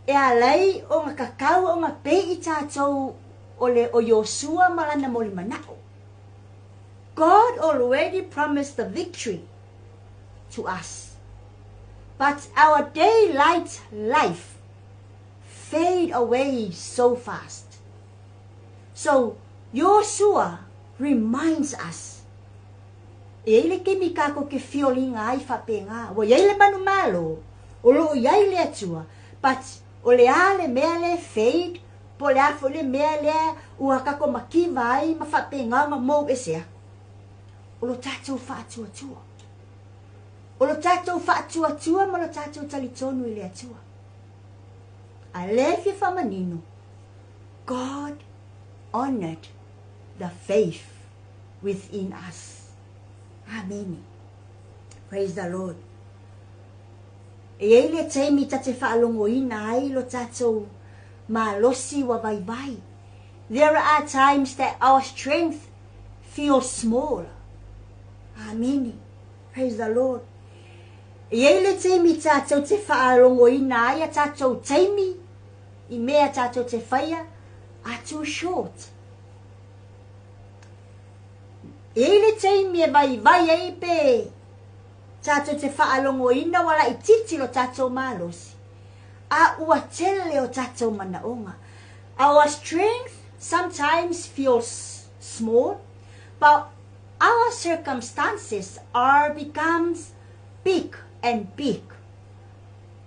e alai o nga kakau o nga pei i tātou o le o Iosua ma lana molimana'o. God already promised the victory to us. But our daylight life fade away so fast. So Joshua reminds us, e iai le kemi kākou ke fioliga ai faapena, ua iai le manumalo, o loo iai le Atua, but o le a le mea lea e fade, po o le a foi le mea lea ua kākou makiva ai ma faapena ona mou ese aku. O lo tātou faatuatua. O lo tātou faatuatua ma lo tātou talitonu i le Atua. A lea e fia faamanino, God honored the faith within us. Amene. Praise the Lord. E iai le taimi ta te faalogoina ai lo tatou malosi ua vaivai. There are times that our strength feels small. Amene. Praise the Lord. E iai le taimi tatou te faalogoina ai a tatou taimi i mea tatou te whaia are too short. E iai le taimi e vaivai ai pe tatou te faalogoina ua laitiiti lo tatou malosi, a ua tele o tatou manaʻoga. Our strength sometimes feels small, but our circumstances are becomes big and big.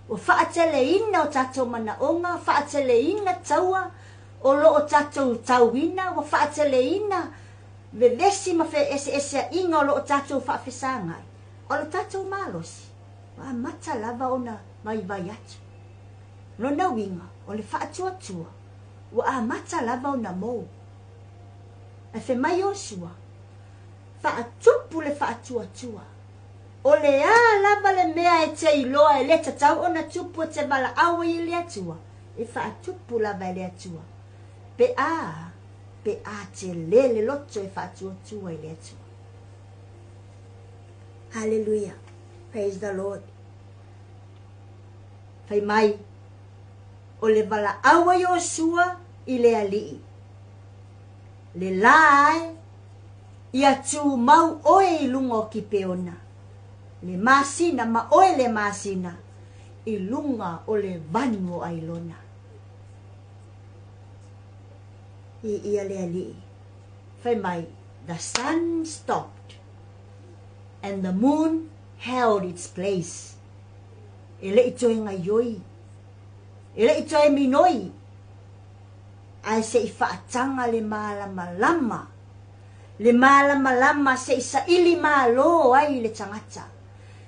Ua faateleina o tatou manaʻoga, faateleina taua o lo o tatou tauina, ua faateleina vevesi ma feeseeseaʻiga o lo o tatou faafesagai, o lo tatou malosi, ua amata lava ona vaivai atu. Lona uiga, o le faatuatua ua amata lava ona mou. Ae fai mai Iosua, Faatupu le faatuatua. O le a lava le mea e te iloa e le tatau ona tupu e te valaau ai i le Atua, e faatupu lava e le Atua. Pe a, pe a tele le loto e faatuatua i le Atua. Haleluia. Praise the Lord. Fai mai, o le valaau a Iosua i le Alii, Le lā ae, ia tumau oe i luga o Kipeona, le masina ma oe le masina, i luga o le vanu o Ailona. I ia le Alii, fai mai, The sun stopped, and the moon held its place. E le i toe gaioi, e le i toe minoi, ae se i faataga le malamalama, le malamalama se i saili malo ai le tagata.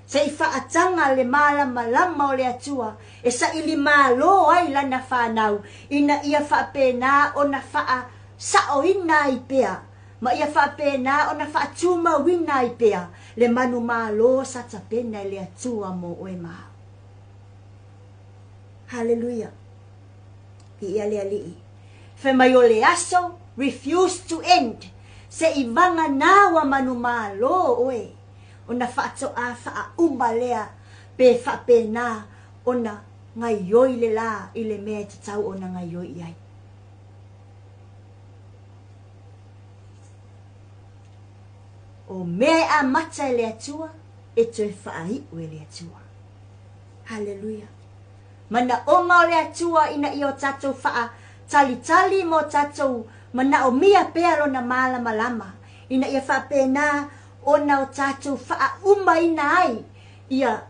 Se i faataga le malamalama o le Atua e saili malo ai lana fanau ina ia faapena ona faasaoina ai pea ma ia faapena ona faatumauina ai pea le manumalo sa tapena e le Atua mo oe ma au. Haleluia! Viia le Alii. Fai mai o le aso refuse to end se i vagana ua manumalo oe ona faatoa faauma lea pe faapena ona gaioi le la i le mea e tatau ona gaioi i ai. O mea e amata e le Atua, e toe faaiu e le Atua. Haleluia. Manaoga o le Atua ina ia o tatou faatalitali ma o tatou manaomia pea Lona malamalama, ina ia faapena ona o tatou faaumaina ai ia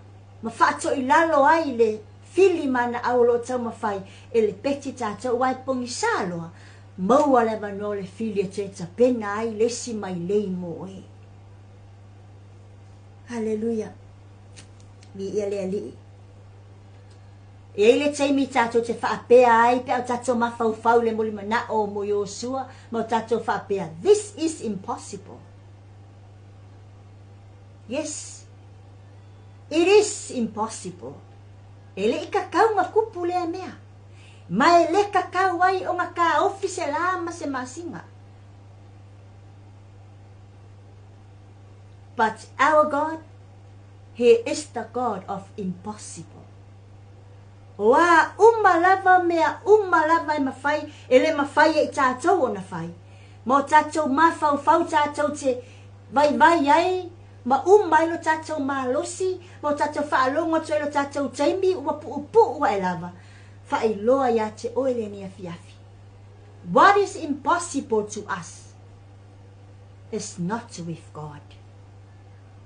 ma faatoilalo ai le fili manaau o lo o taumafai e lepeti tatou, aua e pogisa loa, maua le avanoa o le fili e toe tapena ai le isi mailei mo oe. Haleluia! Viia le Alii. E i ai le taimi tatou te faapea ai pe a o tatou mafaufau i le mulimanao mo Iosua ma o tatou faapea, This is impossible. Yes, it is impossible. E le i kakau nga kupu lea mea. Ma e le kakau ai o nga kaofi se la ma se masina. But our God, He is the God of impossible. O a uma lava mea uma lava e mafai, e le mafai e i tatou ona fai. Ma o tatou mafaufau tatou te vaivai ai, ma uma ai lo tatou malosi, ma o tatou faalogo atu ai lo tatou taimi ua puupuu ae lava, faailoa ia te oe lenei afiafi. What is impossible to us is not with God.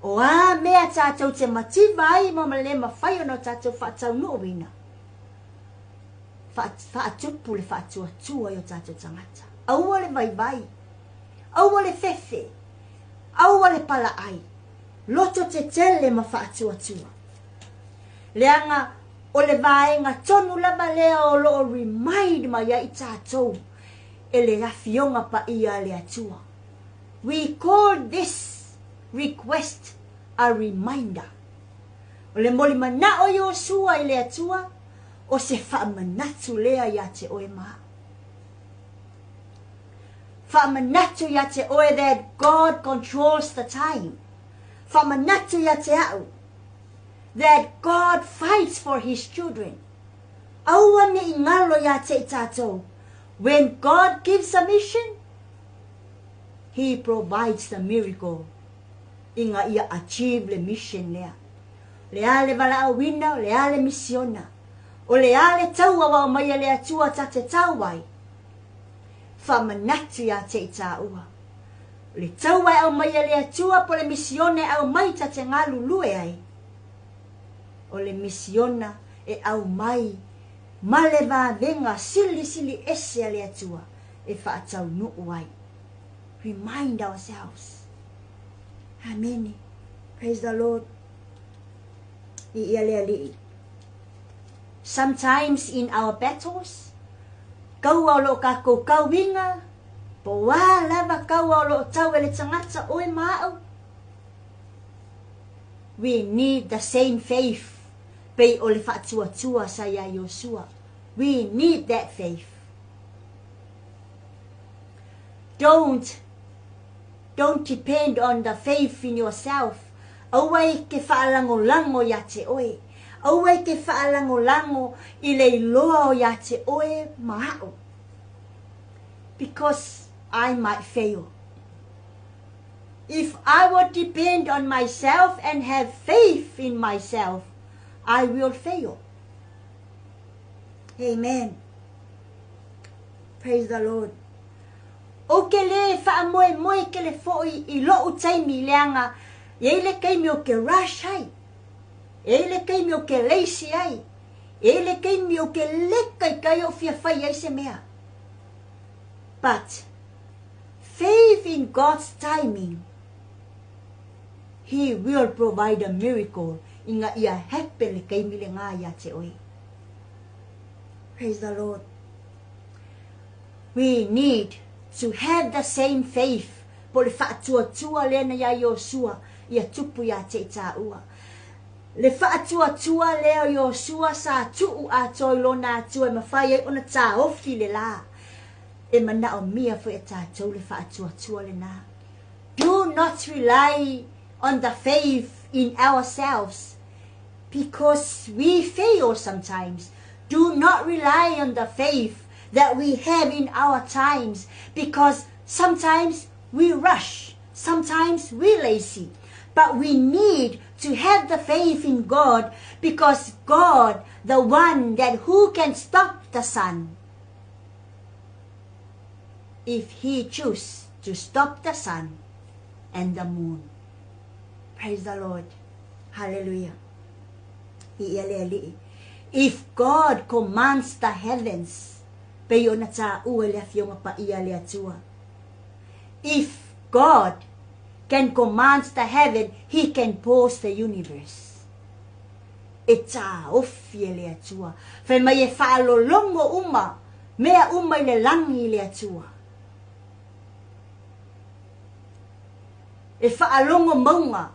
O a mea tatou te mativa ai ma le mafai ona o tatou faataunuuina, faatupu le faatuatua i o tatou tagata. Aua le vaivai, aua le fefe, aua le palaai, loto tetele ma faatuatua. Leaga o le vaega tonu lava lea o lo o remind mai ai tatou e le Afioga Paia a le Atua. We call this request a reminder. O le molimanao Iosua i le Atua, o se faamanatu lea ia te oe ma au. Faamanatu ia te oe that God controls the time. Faamanatu ia te au that God fights for his children. Aua ne i ngalo ia te i tatou. When God gives a mission, He provides the miracle ina ia achieve le mission lea. O le a le valaauina, o le a le misiona, o le a le taua ua aumaia e le Atua ta te tau ai, faamanatu ia te i tāua. O le taua e aumaia e le Atua po o le misiona e aumai ta te galulue ai, o le misiona e aumai ma le vavega silisili ese a le Atua e faataunuu ai. Remind ourselves. Amene. Praise the Lord. I ia le Alii. Sometimes in our battles, kaua o loo kakou kauiga, po o a lava kaua o loo tau e le tagata oe ma a'u, we need the same faith pei o le faatuatua sa iā Iosua. We need that faith. Don't don't depend on the faith in yourself. Aua e ke faalagolago iā te oe. Aua e ke faalagolago i le iloa o iā te oe ma a'u. Because I might fail. If I would depend on myself and have faith in myself, I will fail. Amen. Praise the Lord. Ou ke lē faamoemoe kele foʻi i loʻu taimi leaga e ai le taimi ou ke rush ai, e ai le taimi ou ke lazy ai, e ai le taimi ou ke leka i kai ou fia fai ai se mea. But faith in God's timing, He will provide a miracle ina ia happen le taimi lenā iā te oe. Praise the Lord. We need to have the same faith po o le faatuatua lea na iā Iosua ia tupu iā te i tāua. Le faatuatua lea o Iosua sa tuu atoa i lona Atua e mafai ai ona taofi le lā. E manaomia foi e tatou le faatuatua lenā. Do not rely on the faith in ourselves because we fail sometimes. Do not rely on the faith that we have in our times because sometimes we rush, sometimes we lazy. But we need to have the faith in God because God, the one that who can stop the sun, if he choose to stop the sun and the moon. Praise the Lord. Hallelujah. If God commands the heavens, pei ona tāua le afioga paia a le Atua. If God can command the heaven, He can pause the universe. E taofi e le Atua. Fai mai e faalologo uma mea uma i le lagi i le Atua. E faalogo mauga,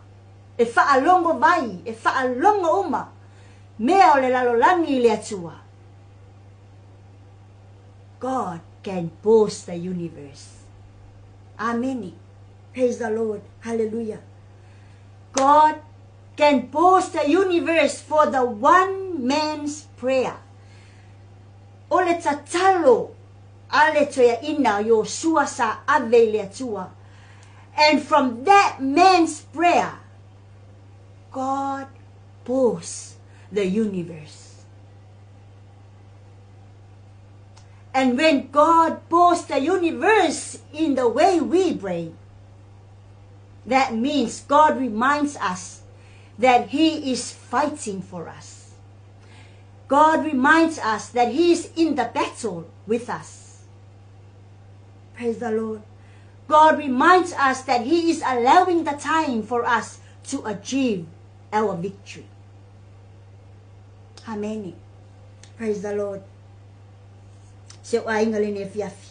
e faalogo vai, e faalogo uma mea o le lalolagi i le Atua. God can pause the universe. Amene. Praise the Lord. Hallelujah. God can pause the universe for the one man's prayer. O le tatalo a le toeaina o Iosua sa ave i le Atua. And from that man's prayer, God paused the universe. And when God paused the universe in the way we pray, that means God reminds us that He is fighting for us. God reminds us that He is in the battle with us. Praise the Lord. God reminds us that He is allowing the time for us to achieve our victory. Amen. Praise the Lord. Si ou aiga lenei afiafi.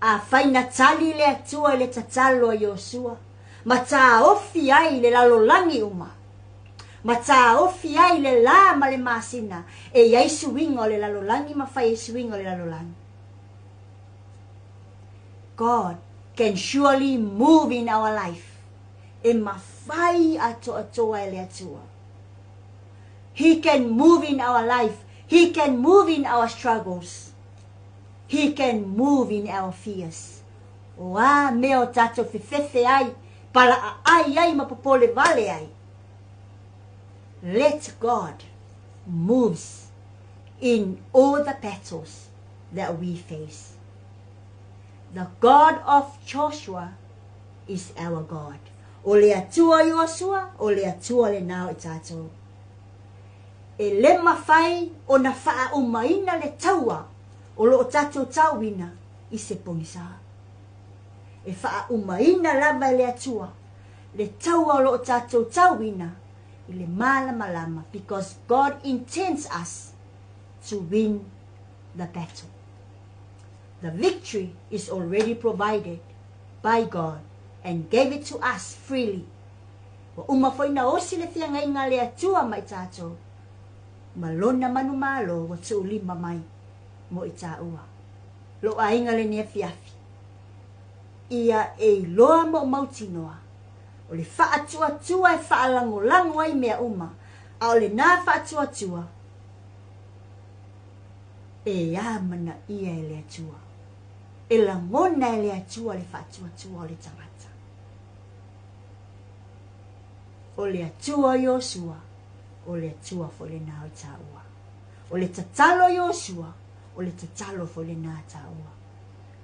Afai na tali le Atua i le tatalo a Iosua, ma taofi ai le lalolagi uma, ma taofi ai le lā ma le masina e i ai suiga o le lalolagi ma fai ai suiga o le lalolagi. God can surely move in our life. E mafai atoatoa e le Atua. He can move in our life. He can move in our struggles. He can move in our fears. O a mea o tatou fefefe ai, palaaai ai ma popole vale ai. Let God moves in all the battles that we face. The God of Joshua is our God. O le Atua o Iosua, o le Atua lenā o i tatou. E le mafai ona faaaumaina le taua o loo tatou tauina i se pogisa. E faaaumaina lava e le Atua le taua o loo tatou tauina i le malamalama because God intends us to win the battle. The victory is already provided by God and gave it to us freely. Ua uma foi ona osi le feagaiga a le Atua ma i tatou, ma Lona manumalo ua tuulima mai mo i taua. Lou aiga lenei afiafi, ia e iloa ma ou mautinoa, o le faatuatua e faalagolago ai mea uma, a o lena faatuatua e amanaia e le Atua. E lagona e le Atua le faatuatua o le tagata. O le Atua o Iosua, o le Atua foi lena o i taua. O le tatalo o Iosua, o le tatalo foi lena a taua.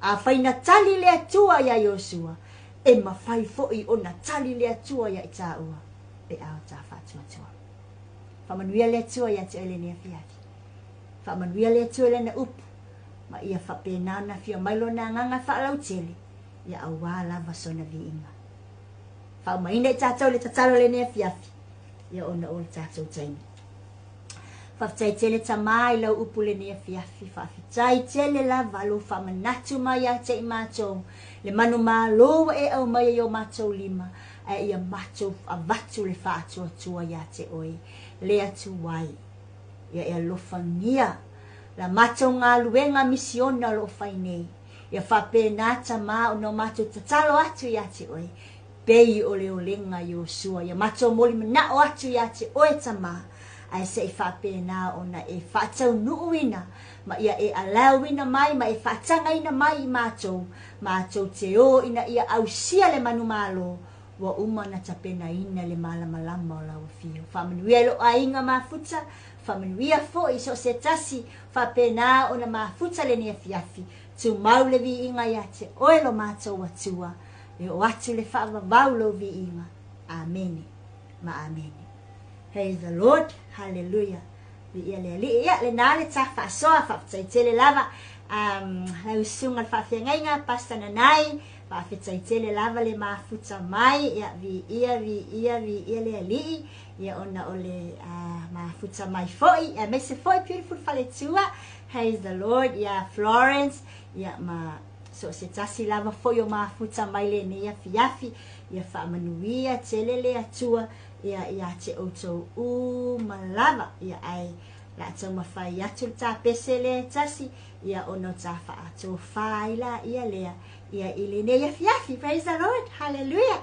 Afai na tali le Atua iā Iosua, e mafai foi ona tali le Atua iā i taua pe a o ta faatuatua. Faamanuia le Atua ia te oe lenei afiafi. Faamanuia le Atua i Lana upu, ma ia faapena ona afio mai Lona Agaga faalautele, ia auā lava sona viiga. Faaumaina i tatou le tatalo lenei afiafi, ia ona o le tatou taimi. Faafetai tele Tamā i lau upu lenei afiafi, faafetai tele lava lou faamanatu mai ia te i matou, le manumalo ua e aumaia i o matou lima, ae ia matou avatu le faatuatua ia te oe, le atu ai. Ia e alofagia la matou galuega misiona o lo o fai nei. Ia faapena Tamā ona o matou tatalo atu ia te oe, Pei o le olega Iosua ia matou moli manao atu ia te oe Tamā, ae se i faapena ona e faataunuuina ma ia e alauina mai ma e faatagaina mai i matou, matou te o ina ia ausia le manumalo ua uma ona tapenaina le malamalama o lau afio. Faamanuia i lou aiga mafuta, faamanuia foi i so o se tasi, faapena ona mafuta lenei afiafi, tumau le viiga ia te oe lo matou Atua. E oo atu le faavavau lou viiga. Amene ma amene. Praise the Lord. Hallelujah. Viia le Alii. Ia, lena le ta faasoa, faafetai tele lava. Um, lau susuga le faafeagaiga, Pastor Nanai, faafetai tele lava le mafuta mai. Ia, viia, viia, viia le Alii. Ia, ona o le uh, mafuta mai foi. Aemaise foi Beautiful Faletua. Praise the Lord. Ia, Florence. Ia, ma So o se tasi lava foi o mafuta mai lenei afiafi, ia faamanuia tele le Atua ia ia te outou uma lava, ia ae la taumafai atu le tapese lea e tasi, ia ona o ta faatofa ai laia lea ia i lenei afiafi. Praise the Lord, hallelujah.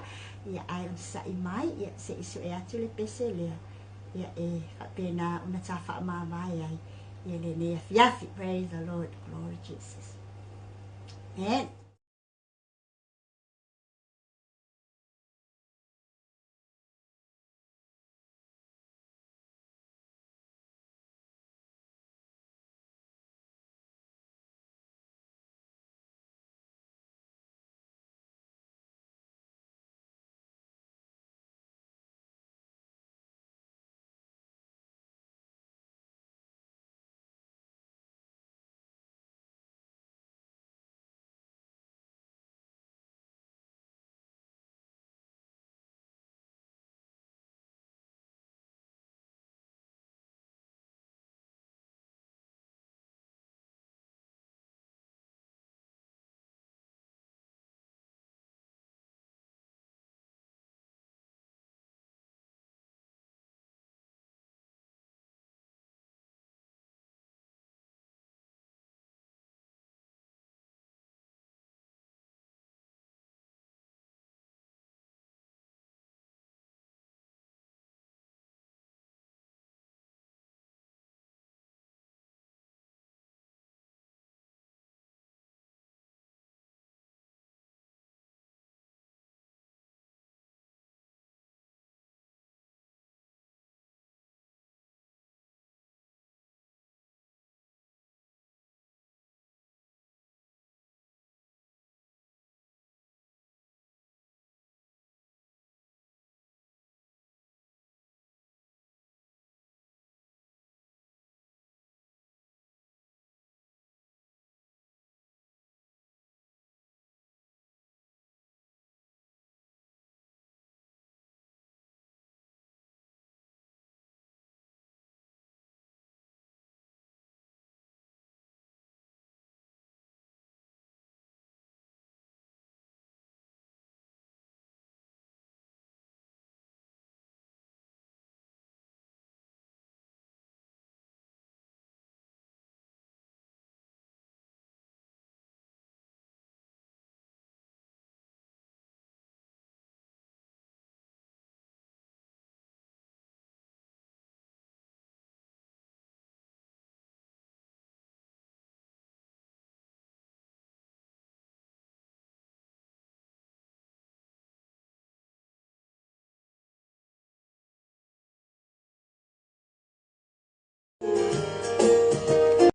Ia ae onosai mai, ia se i sue atu le pese lea, ia e faapena ona ta faamavae ai ia lenei afiafi. Praise the Lord, glory Jesus. Amen.